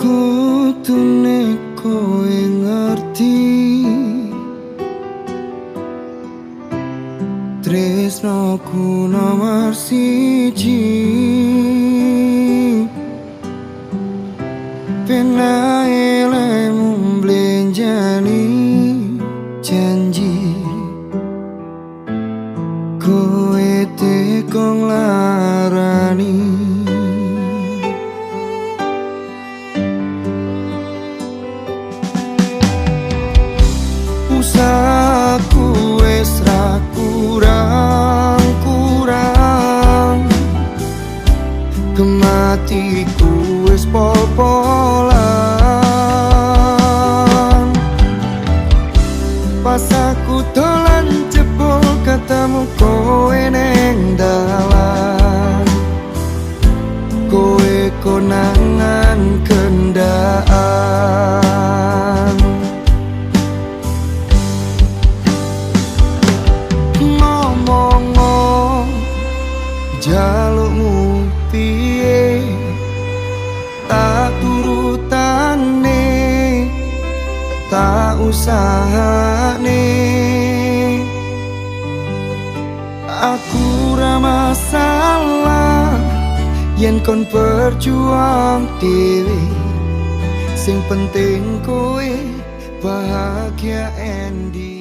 Kudune kowe ngerti, tresnoku nomor siji. Penae lemu mblenjani janji, kowe teko nglarani. Usahaku wis ra kurang-kurang, kematiku wis pol-polan. Pas aku dolan jebul ketemu kowe neng dalan, kowe konangan kendaan. Ngomong jalukmu piye, tak turutane, tak usahane. Aku ra masalah yen kon berjuang dhewe, sing penting kowe bahagia endi.